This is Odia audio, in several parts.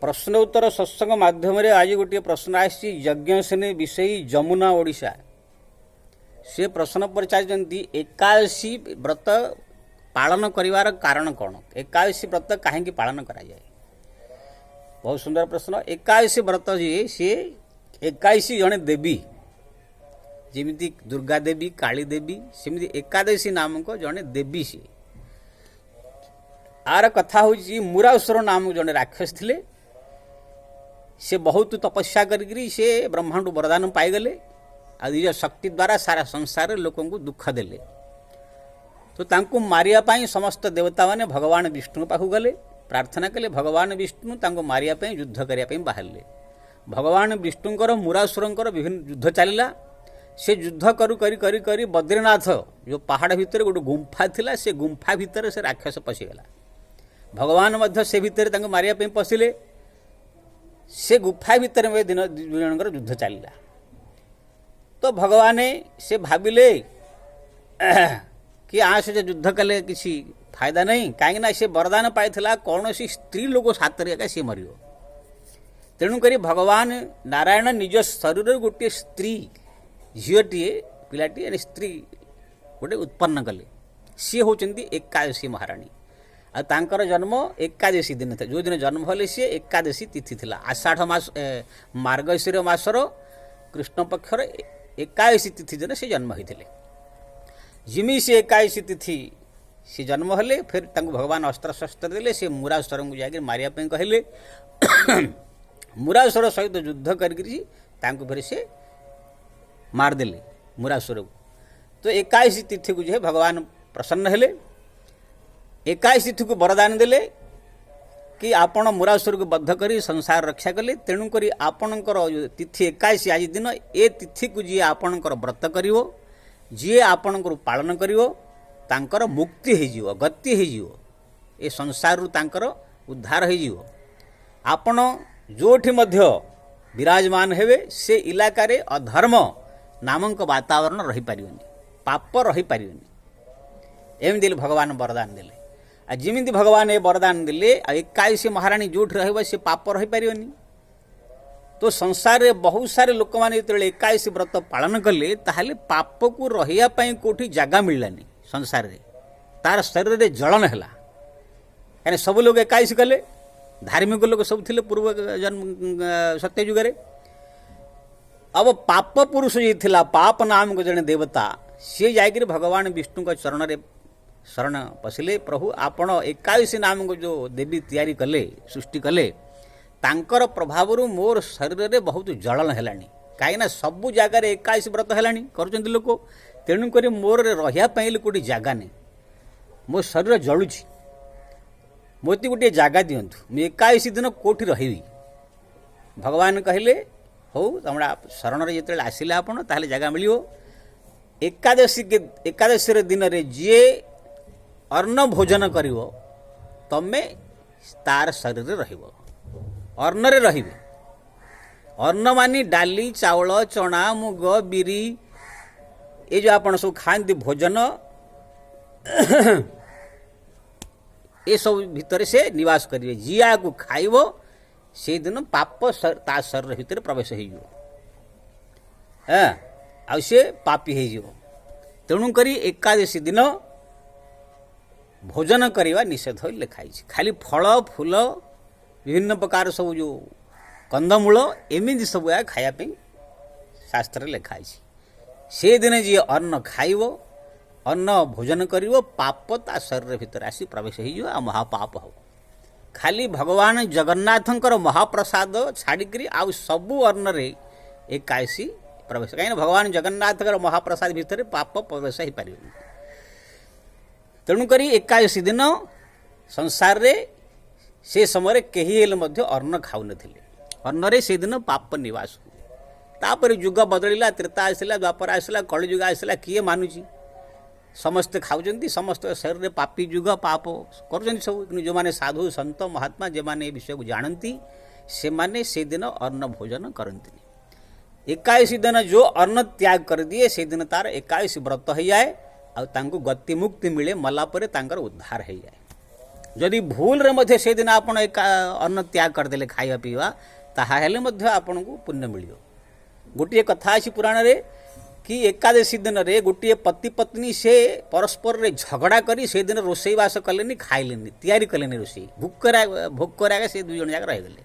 ପ୍ରଶ୍ନ ଉତ୍ତର ସତ୍ସଙ୍ଗ ମାଧ୍ୟମରେ ଆଜି ଗୋଟିଏ ପ୍ରଶ୍ନ ଆସିଛି। ଯଜ୍ଞସେନୀ ବିଷୟୀ, ଯମୁନା, ଓଡ଼ିଶା। ସେ ପ୍ରଶ୍ନ ପଚାରିଛନ୍ତି, ଏକାଦଶୀ ବ୍ରତ ପାଳନ କରିବାର କାରଣ କ'ଣ? ଏକାଦଶୀ ବ୍ରତ କାହିଁକି ପାଳନ କରାଯାଏ? ବହୁତ ସୁନ୍ଦର ପ୍ରଶ୍ନ। ଏକାଦଶୀ ବ୍ରତ ଯିଏ, ସିଏ ଏକାଦଶୀ ଜଣେ ଦେବୀ। ଯେମିତି ଦୁର୍ଗା ଦେବୀ, କାଳୀ ଦେବୀ, ସେମିତି ଏକାଦଶୀ ନାମକ ଜଣେ ଦେବୀ ସିଏ। ଆର କଥା ହେଉଛି, ମୁରାସୁର ନାମକ ଜଣେ ରାକ୍ଷସ ଥିଲେ। ସେ ବହୁତ ତପସ୍ୟା କରିକିରି ସେ ବ୍ରହ୍ମାଣ୍ଡୁ ବରଦାନ ପାଇଗଲେ ଆଉ ନିଜ ଶକ୍ତି ଦ୍ୱାରା ସାରା ସଂସାରରେ ଲୋକଙ୍କୁ ଦୁଃଖ ଦେଲେ। ତ ତାଙ୍କୁ ମାରିବା ପାଇଁ ସମସ୍ତ ଦେବତାମାନେ ଭଗବାନ ବିଷ୍ଣୁଙ୍କ ପାଖକୁ ଗଲେ, ପ୍ରାର୍ଥନା କଲେ। ଭଗବାନ ବିଷ୍ଣୁ ତାଙ୍କୁ ମାରିବା ପାଇଁ, ଯୁଦ୍ଧ କରିବା ପାଇଁ ବାହାରିଲେ। ଭଗବାନ ବିଷ୍ଣୁଙ୍କର, ମୁରାସୁରଙ୍କର ବିଭିନ୍ନ ଯୁଦ୍ଧ ଚାଲିଲା। ସେ ଯୁଦ୍ଧ କରୁ କରି କରି କରି ବଦ୍ରୀନାଥ ଯେଉଁ ପାହାଡ଼ ଭିତରେ ଗୋଟେ ଗୁମ୍ଫା ଥିଲା, ସେ ଗୁମ୍ଫା ଭିତରେ ସେ ରାକ୍ଷସ ପଶିଗଲା। ଭଗବାନ ମଧ୍ୟ ସେ ଭିତରେ ତାଙ୍କୁ ମାରିବା ପାଇଁ ପଶିଲେ। ସେ ଗୁମ୍ଫା ଭିତରେ ଦିନ ଦୁଇ ଜଣଙ୍କର ଯୁଦ୍ଧ ଚାଲିଲା। ତ ଭଗବାନ ସେ ଭାବିଲେ କି ଆ ସହିତ ଯୁଦ୍ଧ କଲେ କିଛି ଫାଇଦା ନାହିଁ, କାହିଁକିନା ସେ ବରଦାନ ପାଇଥିଲା, କୌଣସି ସ୍ତ୍ରୀ ଲୋକ ହାତରେ ଏକା ସିଏ ମରିବ। ତେଣୁକରି ଭଗବାନ ନାରାୟଣ ନିଜ ଶରୀରରୁ ଗୋଟିଏ ସ୍ତ୍ରୀ ଝିଅଟିଏ, ପିଲାଟିଏ, ସ୍ତ୍ରୀ ଗୋଟେ ଉତ୍ପନ୍ନ କଲେ। ସିଏ ହେଉଛନ୍ତି ଏକାଦଶୀ ମହାରାଣୀ। ଆଉ ତାଙ୍କର ଜନ୍ମ ଏକାଦଶୀ ଦିନ ଥିଲା। ଯେଉଁଦିନ ଜନ୍ମ ହେଲେ, ସିଏ ଏକାଦଶୀ ତିଥି ଥିଲା। ଆଷାଢ଼ ମାସ, ମାର୍ଗଶିର ମାସର କୃଷ୍ଣ ପକ୍ଷର ଏକାଦଶୀ ତିଥି ଦିନ ସେ ଜନ୍ମ ହୋଇଥିଲେ। ଯେମିତି ସେ ଏକାଦଶୀ ତିଥି ସେ ଜନ୍ମ ହେଲେ, ଫେର ତାଙ୍କୁ ଭଗବାନ ଅସ୍ତ୍ରଶସ୍ତ୍ର ଦେଲେ। ସେ ମୁରାସୁରଙ୍କୁ ଯାଇକି ମାରିବା ପାଇଁ କହିଲେ। ମୁରାସୁର ସହିତ ଯୁଦ୍ଧ କରିକିରି ତାଙ୍କୁ ଫେର ସେ ମାରିଦେଲେ ମୁରାସୁରକୁ। ତ ଏକାଦଶୀ ତିଥିକୁ ଯେ ଭଗବାନ ପ୍ରସନ୍ନ ହେଲେ, ଏକାଦଶୀ ତିଥିକୁ ବରଦାନ ଦେଲେ କି ଆପଣ ମୁରାସୁରକୁ ବଦ୍ଧ କରି ସଂସାର ରକ୍ଷା କଲେ, ତେଣୁକରି ଆପଣଙ୍କର ତିଥି ଏକାଦଶୀ ଆଜି ଦିନ, ଏ ତିଥିକୁ ଯିଏ ଆପଣଙ୍କର ବ୍ରତ କରିବ, ଯିଏ ଆପଣଙ୍କର ପାଳନ କରିବ, ତାଙ୍କର ମୁକ୍ତି ହେଇଯିବ, ଗତି ହେଇଯିବ, ଏ ସଂସାରରୁ ତାଙ୍କର ଉଦ୍ଧାର ହେଇଯିବ। ଆପଣ ଯେଉଁଠି ମଧ୍ୟ ବିରାଜମାନ ହେବେ, ସେ ଇଲାକାରେ ଅଧର୍ମ ନାମକ ବାତାବରଣ ରହିପାରିବନି, ପାପ ରହିପାରିବନି। ଏମିତି ଭଗବାନ ବରଦାନ ଦେଲେ। ଆଉ ଯେମିତି ଭଗବାନ ଏ ବରଦାନ ଦେଲେ, ଆଉ ଏକାଦଶୀ ମହାରାଣୀ ଯେଉଁଠି ରହିବ, ସେ ପାପ ରହିପାରିବନି। ତ ସଂସାରରେ ବହୁତ ସାରା ଲୋକମାନେ ଯେତେବେଳେ ଏକାଦଶୀ ବ୍ରତ ପାଳନ କଲେ, ତାହେଲେ ପାପକୁ ରହିବା ପାଇଁ କେଉଁଠି ଜାଗା ମିଳିଲାନି ସଂସାରରେ। ତାର ଶରୀରରେ ଜଳନ ହେଲା, କାହିଁକି ସବୁ ଲୋକ ଏକାଦଶୀ କଲେ। ଧାର୍ମିକ ଲୋକ ସବୁ ଥିଲେ ପୂର୍ବ ଜନ୍ମ ସତ୍ୟ ଯୁଗରେ। अब ପାପ ପୁରୁଷ ଯିଏ ଥିଲା, ପାପ ନାମକ ଜଣେ ଦେବତା, ସିଏ ଯାଇକରି ଭଗବାନ ବିଷ୍ଣୁଙ୍କ ଚରଣରେ ଶରଣ ପଶିଲେ। ପ୍ରଭୁ, ଆପଣ ଏକାଦଶୀ ନାମକ ଯେଉଁ ଦେବୀ ତିଆରି କଲେ, ସୃଷ୍ଟି କଲେ, ତାଙ୍କର ପ୍ରଭାବରୁ ମୋର ଶରୀରରେ ବହୁତ ଜଳନ ହେଲାଣି, କାହିଁକିନା ସବୁ ଜାଗାରେ ଏକାଦଶୀ ବ୍ରତ ହେଲାଣି, କରୁଛନ୍ତି ଲୋକ। ତେଣୁକରି ମୋର ରହିବା ପାଇଁ ହେଲେ କେଉଁଠି ଜାଗା ନାହିଁ, ମୋ ଶରୀର ଜଳୁଛି, ମୋତେ ଗୋଟିଏ ଜାଗା ଦିଅନ୍ତୁ, ମୁଁ ଏକାଦଶୀ ଦିନ କେଉଁଠି ରହିବି? ଭଗବାନ କହିଲେ, ହଉ, ତମର ଶରଣରେ ଯେତେବେଳେ ଆସିଲେ ଆପଣ, ତାହେଲେ ଜାଗା ମିଳିବ। ଏକାଦଶୀର ଦିନରେ ଯିଏ ଅନ୍ନ ଭୋଜନ କରିବ, ତମେ ତାର ଶରୀରରେ ରହିବ, ଅନ୍ନରେ ରହିବେ। ଅନ୍ନ ମାନି ଡାଲି, ଚାଉଳ, ଚଣା, ମୁଗ, ବିରି, ଏ ଯେଉଁ ଆପଣ ସବୁ ଖାଆନ୍ତି ଭୋଜନ, ଏସବୁ ଭିତରେ ସେ ନିବାସ କରିବେ। ଯିଏ ଆକୁ ଖାଇବ, ସେଇଦିନ ପାପ ତା ଶରୀର ଭିତରେ ପ୍ରବେଶ ହେଇଯିବ, ହଁ, ଆଉ ସେ ପାପି ହେଇଯିବ। ତେଣୁକରି ଏକାଦଶୀ ଦିନ ଭୋଜନ କରିବା ନିଷେଧ ହୋଇ ଲେଖା ହେଇଛି। ଖାଲି ଫଳ, ଫୁଲ, ବିଭିନ୍ନ ପ୍ରକାର ସବୁ ଯେଉଁ କନ୍ଦମୂଳ, ଏମିତି ସବୁ ଏହା ଖାଇବା ପାଇଁ ଶାସ୍ତ୍ରରେ ଲେଖା ହେଇଛି। ସେଦିନ ଯିଏ ଅନ୍ନ ଖାଇବ, ଅନ୍ନ ଭୋଜନ କରିବ, ପାପ ତା ଶରୀର ଭିତରେ ଆସି ପ୍ରବେଶ ହେଇଯିବ ଆଉ ମହାପାପ ହେବ। ଖାଲି ଭଗବାନ ଜଗନ୍ନାଥଙ୍କର ମହାପ୍ରସାଦ ଛାଡ଼ିକରି ଆଉ ସବୁ ଅନ୍ନରେ ଏକାଦଶୀ ପ୍ରବେଶ, କାହିଁକିନା ଭଗବାନ ଜଗନ୍ନାଥଙ୍କର ମହାପ୍ରସାଦ ଭିତରେ ପାପ ପ୍ରବେଶ ହେଇପାରିବନି। ତେଣୁକରି ଏକାଦଶୀ ଦିନ ସଂସାରରେ ସେ ସମୟରେ କେହି ହେଲେ ମଧ୍ୟ ଅନ୍ନ ଖାଉନଥିଲେ। ଅନ୍ନରେ ସେଦିନ ପାପ ନିବାସ ହୁଏ। ତାପରେ ଯୁଗ ବଦଳିଲା, ତ୍ରେତା ଆସିଲା, ଦ୍ୱାପର ଆସିଲା, କଳିଯୁଗ ଆସିଲା। କିଏ ମାନୁଛି? ସମସ୍ତେ ଖାଉଛନ୍ତି। ସମସ୍ତ ଶରୀରରେ ପାପି ଯୁଗ, ପାପ କରୁଛନ୍ତି ସବୁ। କିନ୍ତୁ ଯେଉଁମାନେ ସାଧୁ ସନ୍ଥ ମହାତ୍ମା, ଯେଉଁମାନେ ଏ ବିଷୟକୁ ଜାଣନ୍ତି, ସେମାନେ ସେଦିନ ଅନ୍ନ ଭୋଜନ କରନ୍ତିନି। ଏକାଦଶୀ ଦିନ ଯେଉଁ ଅନ୍ନ ତ୍ୟାଗ କରିଦିଏ, ସେଦିନ ତାର ଏକାଦଶୀ ବ୍ରତ ହେଇଯାଏ ଆଉ ତାଙ୍କୁ ଗତିମୁକ୍ତି ମିଳେ। ମଲା ପରେ ତାଙ୍କର ଉଦ୍ଧାର ହେଇଯାଏ। ଯଦି ଭୁଲରେ ମଧ୍ୟ ସେଦିନ ଆପଣ ଏକା ଅନ୍ନ ତ୍ୟାଗ କରିଦେଲେ ଖାଇବା ପିଇବା, ତାହାହେଲେ ମଧ୍ୟ ଆପଣଙ୍କୁ ପୁଣ୍ୟ ମିଳିବ। ଗୋଟିଏ କଥା ଅଛି ପୁରାଣରେ କି ଏକାଦଶୀ ଦିନରେ ଗୋଟିଏ ପତି ପତ୍ନୀ ସେ ପରସ୍ପରରେ ଝଗଡ଼ା କରି ସେଦିନ ରୋଷେଇବାସ କଲେନି, ଖାଇଲେନି, ତିଆରି କଲେନି ରୋଷେଇ, ଭୋକରେ ଆଗେ ସେ ଦୁଇ ଜଣ ଯାକ ରହିଗଲେ।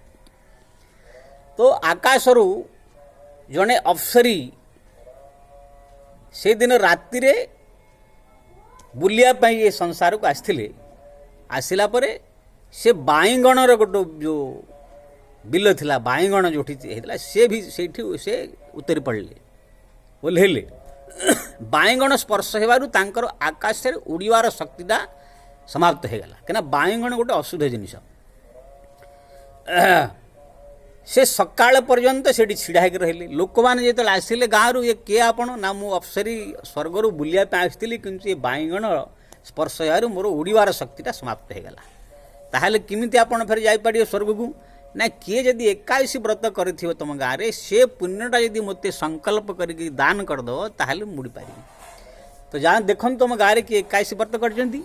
ତ ଆକାଶରୁ ଜଣେ ଅପ୍ସରୀ ସେଦିନ ରାତିରେ ବୁଲିବା ପାଇଁ ଏ ସଂସାରକୁ ଆସିଥିଲେ। ଆସିଲା ପରେ ସେ ବାଇଗଣର ଗୋଟେ ଯେଉଁ ବିଲ ଥିଲା, ବାଇଗଣ ଯେଉଁଠି ହେଇଥିଲା, ସେ ବି ସେଇଠି ସେ ଉତରି ପଡ଼ିଲେ, ଓହ୍ଲେଇଲେ। ବାଇଗଣ ସ୍ପର୍ଶ ହେବାରୁ ତାଙ୍କର ଆକାଶରେ ଉଡ଼ିବାର ଶକ୍ତିଟା ସମାପ୍ତ ହେଇଗଲା, କାହିଁକିନା ବାଇଗଣ ଗୋଟେ ଅଶୁଦ୍ଧ ଜିନିଷ। ସେ ସକାଳ ପର୍ଯ୍ୟନ୍ତ ସେଠି ଛିଡ଼ା ହେଇକି ରହିଲେ। ଲୋକମାନେ ଯେତେବେଳେ ଆସିଲେ ଗାଁରୁ, ଇଏ କିଏ ଆପଣ? ନା, ମୁଁ ଅପ୍ସରୀ, ସ୍ୱର୍ଗରୁ ବୁଲିବା ପାଇଁ ଆସିଥିଲି, କିନ୍ତୁ ଏ ବାଇଗଣ ସ୍ପର୍ଶ ହେବାରୁ ମୋର ଉଡ଼ିବାର ଶକ୍ତିଟା ସମାପ୍ତ ହେଇଗଲା। ତାହେଲେ କେମିତି ଆପଣ ଫେର ଯାଇପାରିବେ ସ୍ୱର୍ଗକୁ? ନା, କିଏ ଯଦି ଏକାଦଶୀ ବ୍ରତ କରିଥିବ ତୁମ ଗାଁରେ, ସେ ପୁଣ୍ୟଟା ଯଦି ମୋତେ ସଂକଳ୍ପ କରିକି ଦାନ କରିଦେବ, ତାହେଲେ ମୁଁ ଉଡ଼ିପାରିବି। ତ ଯାହା ଦେଖନ୍ତୁ ତୁମ ଗାଁରେ କିଏ ଏକାଦଶୀ ବ୍ରତ କରିଛନ୍ତି।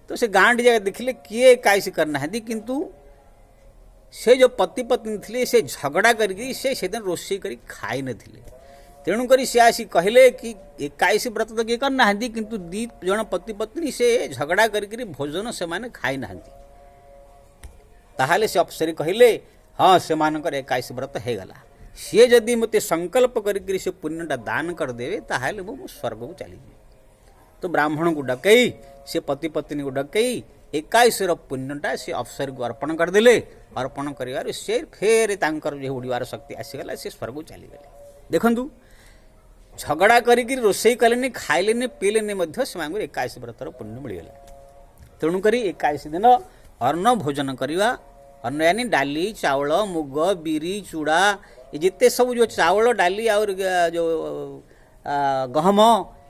ତ ସେ ଗାଁଟି ଯାକ ଦେଖିଲେ, କିଏ ଏକାଦଶୀ କରିନାହାନ୍ତି। କିନ୍ତୁ ସେ ଯେଉଁ ପତି ପତ୍ନୀ ଥିଲେ, ସେ ଝଗଡ଼ା କରିକି ସେ ସେଦିନ ରୋଷେଇ କରି ଖାଇନଥିଲେ। ତେଣୁକରି ସେ ଆସି କହିଲେ କି ଏକାଦଶୀ ବ୍ରତ ତ କିଏ କରିନାହାନ୍ତି, କିନ୍ତୁ ଦୁଇ ଜଣ ପତି ପତ୍ନୀ ସେ ଝଗଡ଼ା କରିକିରି ଭୋଜନ ସେମାନେ ଖାଇନାହାନ୍ତି। ତାହେଲେ ସେ ଅପ୍ସରୀ କହିଲେ, ହଁ, ସେମାନଙ୍କର ଏକାଦଶୀ ବ୍ରତ ହେଇଗଲା। ସିଏ ଯଦି ମୋତେ ସଂକଳ୍ପ କରିକିରି ସେ ପୁଣ୍ୟଟା ଦାନ କରିଦେବେ, ତାହେଲେ ମୁଁ ସ୍ୱର୍ଗକୁ ଚାଲିଯିବି। ତ ବ୍ରାହ୍ମଣକୁ ଡକେଇ, ସେ ପତି ପତ୍ନୀକୁ ଡକେଇ ଏକାଦଶୀର ପୁଣ୍ୟଟା ସେ ଅପ୍ସରୀକୁ ଅର୍ପଣ କରିଦେଲେ। ଅର୍ପଣ କରିବାରୁ ସେ ଫେର ତାଙ୍କର ଯେଉଁ ଉଡ଼ିବାର ଶକ୍ତି ଆସିଗଲା, ସେ ସ୍ୱର୍ଗକୁ ଚାଲିଗଲେ। ଦେଖନ୍ତୁ, ଝଗଡ଼ା କରିକି ରୋଷେଇ କଲେନି, ଖାଇଲେନି, ପିଇଲେନି, ମଧ୍ୟ ସେମାନଙ୍କୁ ଏକାଦଶୀ ବ୍ରତର ପୁଣ୍ୟ ମିଳିଗଲା। ତେଣୁକରି ଏକାଦଶୀ ଦିନ ଅନ୍ନ ଭୋଜନ କରିବା, ଅନ୍ନ यानी ଡାଲି, ଚାଉଳ, ମୁଗ, ବିରି, ଚୁଡ଼ା, ଏ ଯେତେ ସବୁ ଯେଉଁ ଚାଉଳ, ଡାଲି ଆଉ ଯେଉଁ ଗହମ,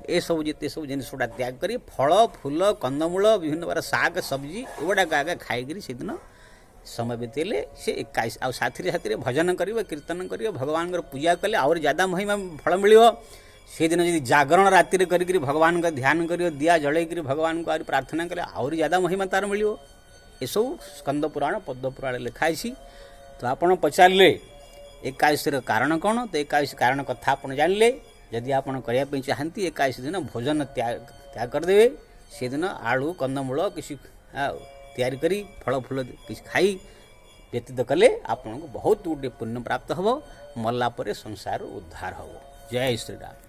ଏସବୁ ଯେତେ ସବୁ ଜିନିଷ ଗୁଡ଼ା ତ୍ୟାଗ କରି ଫଳ, ଫୁଲ, କନ୍ଦମୂଳ, ବିଭିନ୍ନ ପ୍ରକାର ଶାଗ ସବଜି ଏଗୁଡ଼ାକ ଆଗେ ଖାଇକିରି ସେଦିନ ସମୟ ବିତେଇଲେ ସେ ଏକାଦଶୀ। ଆଉ ସାଥିରେ ସାଥିରେ ଭଜନ କରିବ, କୀର୍ତ୍ତନ କରିବ, ଭଗବାନଙ୍କର ପୂଜା କଲେ ଆହୁରି ଜ୍ୟାଦା ମହିମା ଫଳ ମିଳିବ। ସେଦିନ ଯଦି ଜାଗରଣ ରାତିରେ କରିକିରି ଭଗବାନଙ୍କ ଧ୍ୟାନ କରିବ, ଦିଆ ଜଳେଇକିରି ଭଗବାନଙ୍କୁ ଆହୁରି ପ୍ରାର୍ଥନା କଲେ ଆହୁରି ଜ୍ୟାଦା ମହିମା ତାର ମିଳିବ। ଏସବୁ ସ୍କନ୍ଦ ପୁରାଣ, ପଦ୍ମ ପୁରାଣ ଲେଖା ହେଇଛି। ତ ଆପଣ ପଚାରିଲେ ଏକାଦଶୀର କାରଣ କ'ଣ, ତ ଏକାଦଶୀ କାରଣ କଥା ଆପଣ ଜାଣିଲେ। ଯଦି ଆପଣ କରିବା ପାଇଁ ଚାହାନ୍ତି, ଏକାଦଶୀ ଦିନ ଭୋଜନ ତ୍ୟାଗ କରିଦେବେ। ସେଦିନ ଆଳୁ, କନ୍ଦମୂଳ କିଛି ଆଉ ତିଆରି କରି ଫଳ ଫୁଲ କିଛି ଖାଇ ବ୍ୟତୀତ କଲେ ଆପଣଙ୍କୁ ବହୁତ ଗୁଡ଼ିଏ ପୁଣ୍ୟ ପ୍ରାପ୍ତ ହେବ, ମଲା ପରେ ସଂସାରରୁ ଉଦ୍ଧାର ହେବ। ଜୟ ଶ୍ରୀରାମ।